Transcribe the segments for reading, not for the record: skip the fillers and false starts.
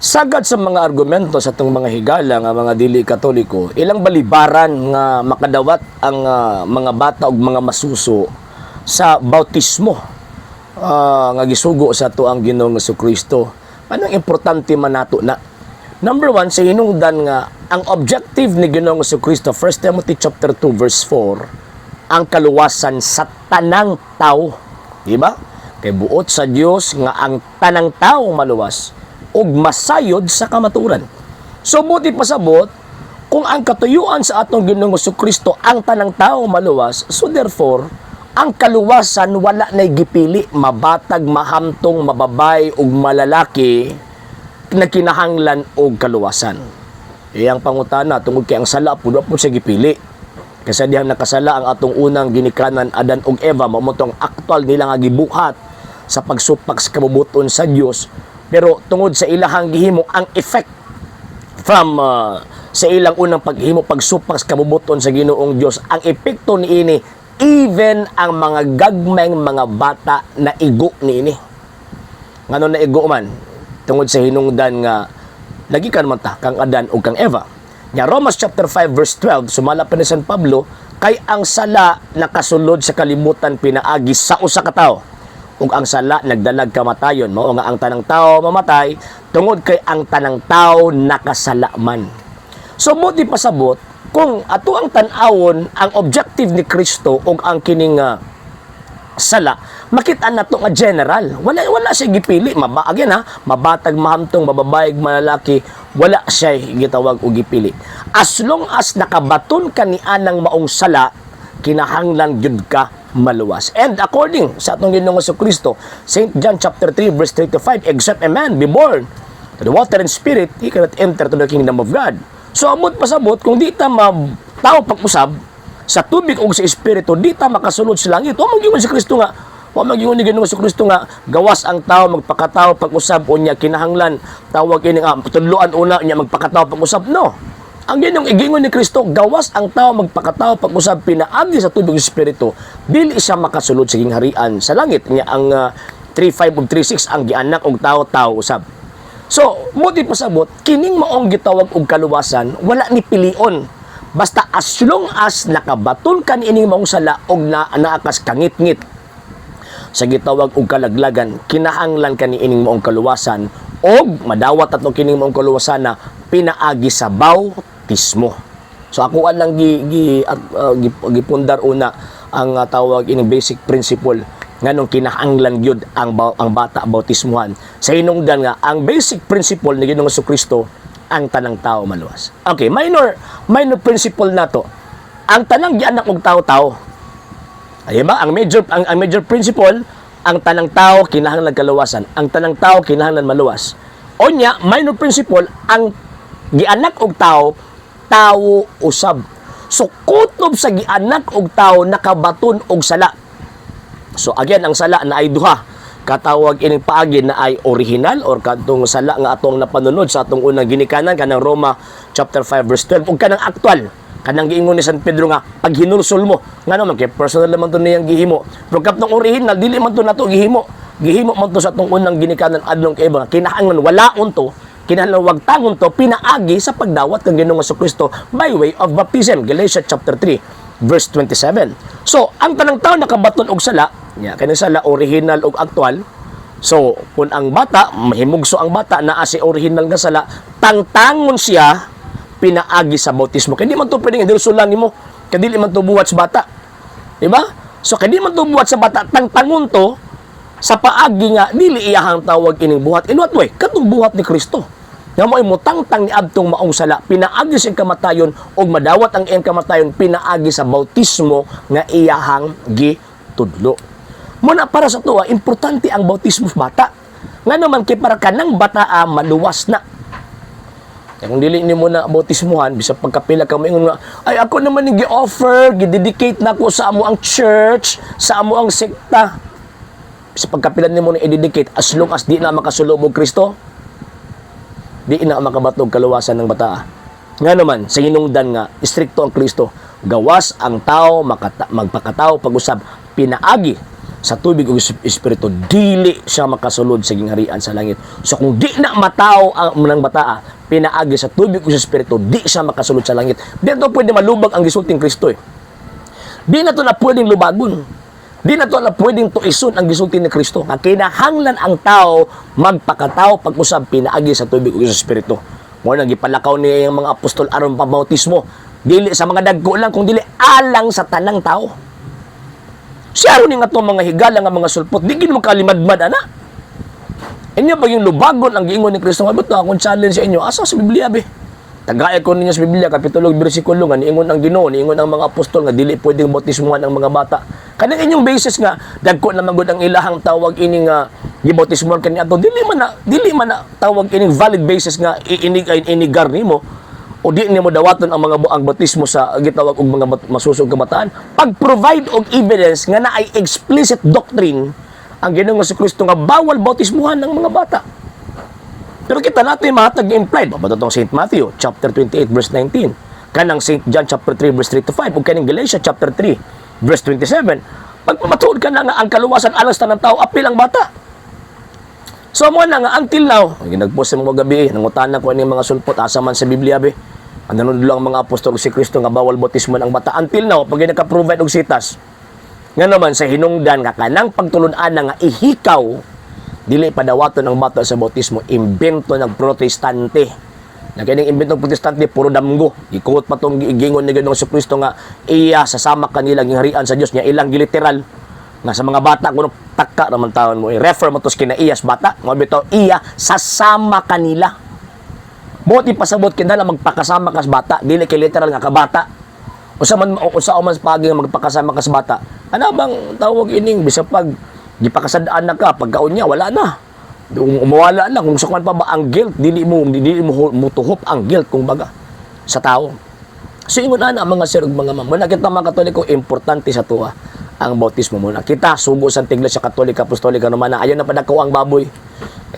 Sagad sa mga argumento sa atong mga higala nga mga dili Katoliko, ilang balibaran nga makadawat ang mga bata ug mga masuso sa bautismo nga gisugo sa ato ang Ginoong Kristo. Anong importante man nato na? Number one, sa hinungdan nga ang objective ni Ginoong Kristo, 1 Timothy chapter 2 verse 4, ang kaluwasan sa tanang tao. Di ba? Kay buot sa Dios nga ang tanang tao maluwas ug masayod sa kamaturan. So buti pasabot, kung ang katuyuan sa atong Ginoong Kristo ang tanang tao maluwas, so therefore, ang kaluwasan wala na gipili, mabatag, mahamtong, mababay ug malalaki na kinahanglan og kaluwasan. Iyang pangutana tungod kay ang sala pud wa pud siya gipili. Kasi dihang nakasala ang atong unang ginikanan Adan ug Eva, mao mo tong aktual nila nga gibuhat sa pagsupak sa kabubuton sa Dios. Pero tungod sa ilahang gihimo, ang effect from sa ilang unang paghimo, pagsupak sa kabubuton sa Ginoong Dios, ang epekto niini, even ang mga gagmayng mga bata na igo niini. Ngano naigo man? Tungod sa hinungdan nga lagi ka naman ta kang Adan ug kang Eva. Nya Romans chapter 5 verse 12, sumala pa ni San Pablo, kay ang sala nakasulod sa kalibutan pinaagi sa usa ka tawo ug ang sala nagdalag kamatayon. Mao nga ang tanang tao mamatay tungod kay ang tanang tao nakasala man. So buti pasabot, kung ato ang tan-awon ang objective ni Kristo ug ang kining sala, makita nato nga general. Wala siya gipili, again ha, mabatag, mahamtong, mababay, malalaki, wala siya gitawag og gipili. As long as nakabaton ka ni anang maong sala, kinahanglan gyud ka maluwas. And according sa atong Ginoong Kristo, St. John chapter 3 verse 35, "Except a man be born to the water and spirit, he cannot enter to the kingdom of God." So amot pasabot, kung di ta tao pag-usab sa tubig o sa espiritu, di ta makasulod sa langit. Wa magyingon ni Ginoong Kristo nga gawas ang tao magpakatao pag-usab, unya kinahanglan tawag ini nga tudloan una, unya magpakatao pag-usab. No. Ang Ginoong igingon ni Kristo, gawas ang tao magpakatao pag-usab pinaagi sa tubig ug espiritu, dili siya makasulod sa gingharian sa langit. Nya ang 3:5 ug 3:6, ang gianak og tao, tao usab. So, buti pasabot, kining maong gitawag og kaluwasan, wala ni pilion. Basta as long as nakabaton ka niining maong sala og na naakas kangit-ngit sa gitawag og kalaglagan, kinahanglan ka niining maong kaluwasan og madawat ato kining maong kaluwasan na pinaagi sa bautismo. So ako lang gi, gi, at, gi, gipundar una ang tawag ining basic principle nganong kinahanglan gyud ang bata bautismuhan sa hinungdan nga ang basic principle ni Ginoong Kristo, ang tanang tao maluwas. Okay, minor minor principle nato. Ang tanang gianak og tao-tao. Ay ba? Ang major principle, ang tanang tao kinahanglan kaluwasan. Ang tanang tao kinahanglan maluwas. Onya, minor principle, ang gianak og tao, tao usab. So kutob sa gianak og tao nakabaton og sala. So again, ang sala na ay duha. Katawag ining paagi na ay original or kadtong sala nga atong napanunod sa atong unang ginikanan, kanang Roma chapter 5 verse 12, ug kanang aktual, kanang giingon ni San Pedro nga paghinulsol mo. Ngano man? Kay personal naman to niyang gihimo. Pero kaptong original, dili man to nato gihimo, gihimo man to sa atong unang ginikanan adlong kay Eva. Kinahanglan walaon to, kinahanglan wagtangon to pinaagi sa pagdawat kang Ginoong Kristo by way of baptism, Galatia chapter 3 verse 27. So ang tanang tao nakabaton og sala nya, kani sala original ug aktual. So kung ang bata mahimugso, ang bata naa si original nga sala, tangtangon siya pinaagi sa bautismo. Kay di man to pwedeng hinulsulan nimo, kay dili man to buhat sa bata. Di ba? So kay di man to buhat sa bata, tangtangon to sa paagi nga dili iyahang tawag ining buhat. In what way? Katong buhat ni Kristo. Nga mo mutangtang ni adtong maong sala pinaagi sa kamatayon ug madawat ang iyang kamatayon pinaagi sa bautismo nga iyahang gitudlo. Muna para sa tuwa, importante ang bautismo sa bata. Nga naman kay para kanang bata maluwas na. Kaya kung dili nimo na bautismuhan, bisag pagkapila ka moingon nga, "Ay, ako naman yung gi-offer, gi-dedicate na ko sa amo ang church, sa amo ang sekta." Sa pagkapila nimo na i-dedicate, as long as di na makasulubog Kristo, di na makabatog kaluwasan ng bata. Nga naman, sa hinungdan nga, istrikto ang Kristo, gawas ang tao magpakatao pag-usab, pinaagi Sa tubig ug espiritu, dili siya makasulod sa gingharian sa langit. So kung di na matawo ang ng bataa pinaagi sa tubig ug sa espiritu, di siya makasulod sa langit. Di na to pwede malubag ang gisulting Kristo eh. Di na to na pwedeng lubagon. Di na to na pwedeng tuison ang gisulti ni Kristo. Nga kinahanglan ang tao magpakatao pag-usab pinaagi sa tubig ug sa espiritu. Mo nang gipalakaw niya ang mga apostol aron pabautismo. Dili sa mga dagko lang, kung dili alang sa tanang tao. Siya ni nga itong mga higala nga mga sulpot, di gid mo kalimadmad ana. Inyo pag yung lubagon ang giingon ni Kristo, nga na akong challenge sa inyo, asa sa Biblia be? Tagay ko ninyo sa Biblia, kapitulo bersikulo nga niingon ang Ginoo, niingon ang mga apostol nga dili pwedeng bautismuhan ang mga bata. Kanang inyong basis nga dagko na man gud ang ilahang tawag ini nga gibautismuhan kani ato, dili man na tawag ining valid basis nga iinig ay inigar nimo o di nimo dawaton ang mga ang bautismo sa gitawag og mga masusog kabataan. Pag-provide og evidence nga naay explicit doctrine ang Ginoong Kristo nga bawal bautismuhan ng mga bata. Pero kita natin mahatag nga implied. Ba tong St. Matthew chapter 28 verse 19? Kanang St. John chapter 3 verse 3 to 5 ug kaning Galatia chapter 3 verse 27. Pag pamatuod ka na nga ang kaluwasan alang sa tanang tao, apil ang bata. So mo na nga until now, nagpost sa mga gabi, nangutana ko ani mga sulpot, asa man sa Biblia be? Ang nanunod lang mga apostol si Kristo nga bawal bautismo ang bata. Until now, pag naka-provide og sitas, nga naman sa hinungdan nga kanang pagtulun-an nga ihikaw dili padawaton ang bata sa bautismo, imbento ng Protestante. Na kining imbento ng Protestante puro damgo. Gikuot pa tong giingon ni Ginoong Kristo nga iya sasama kanila gingharian sa Dios niya ilang giliteral nga sa mga bata kuno. Taka naman taon mo i-refer mo to sa kinaiyas bata mo bitaw iya sasama kanila. Buot ipasabot kinahanglan magpakasama ka sa bata, dili kay literal nga kabata. Usa man pagi nga magpakasama ka sa bata. Ano bang tawag ining bisa pag gipakasad-an na ka pagkaon niya wala na. Umuwala na kung sa kwan pa ba ang guilt, dili mo mutuhop ang guilt kung baga sa tao. So ingon ana, mga sir ug mga ma'am, muna kita mga Katoliko, importante sa tuwa ang bautismo muna. Kita sugo sa Iglesia Katolika Apostolika Romana, ayaw na padako ang baboy.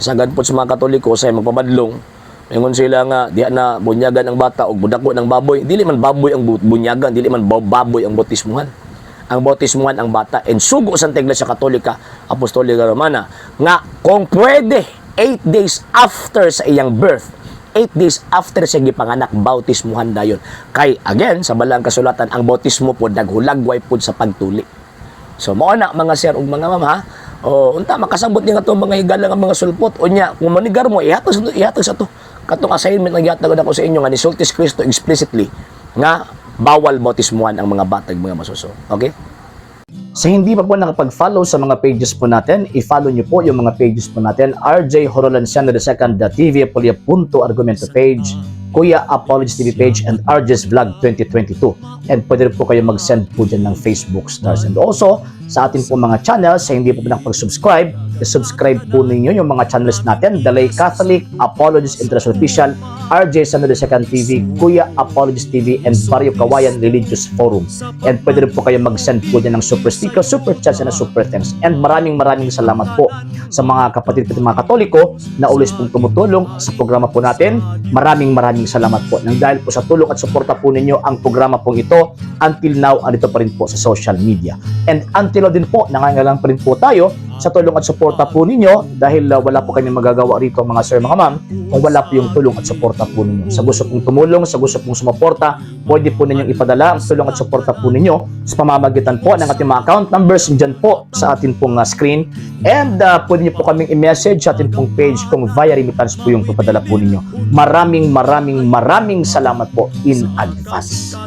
Sagad po sa mga Katoliko sa magpabadlong. Ingon sila nga diha na bunyagan ang bata og budako ng baboy. Dili man baboy ang bunyagan, dili man baboy ang bautismuhan. Ang bautismuhan ang bata and sugo sa Iglesia Katolika Apostolika Romana nga kung pwede 8 days after sa iyang birth, 8 days after siya gipanganak, bautismuhan dayon. Kay again, sa balang kasulatan, ang bautismo po naghulagway po sa pagtuli. So mao na, mga sir ug mga ma'am, ha. O unta makasabot ni nga itong mga higala nga mga sulpot. Unya kung manigar mo, ihatag ihatag sa to. Katong assignment nga gihatag ako sa inyo nga nisulti si Kristo explicitly nga bawal bautismuhan ang mga batag mga masuso. Okay? Sa hindi pa po nakapag-follow sa mga pages po natin, i-follow nyo po yung mga pages po natin. RJ Horolanciano II, the TV Apolia Punto Argumento page, Kuya Apologies TV page, and RJ's Vlog 2022. And pwede rin po kayo mag-send po dyan ng Facebook stars. And also, sa atin po mga channels, sa hindi po nakapag-subscribe, i-subscribe po ninyo yung mga channels natin. The Lay Catholic, Apologies International Official, RJ Sano II TV, Kuya Apologies TV, and Barrio Kawayan Religious Forum. And pwede rin po kayo mag-send po dyan ng super sticker, super chats, and super thanks. And maraming maraming salamat po sa mga kapatid po mga Katoliko na always pong tumutulong sa programa po natin. Maraming maraming salamat po. Nang dahil po sa tulong at suporta po ninyo, ang programa pong ito until now andito pa rin po sa social media. And until now din po, nangangailangan pa rin po tayo sa tulong at suporta po ninyo dahil wala po kami magagawa rito, mga sir, mga ma'am, kung wala po yung tulong at suporta po ninyo. Sa gusto pong tumulong, sa gusto pong sumuporta, pwede po ninyong ipadala ang tulong at suporta po ninyo sa pamamagitan po ng ating mga account numbers dyan po sa atin pong screen. And pwede niyo po kaming i-message sa atin pong page kung via remittance po yung papadala po ninyo. Maraming maraming maraming salamat po in advance.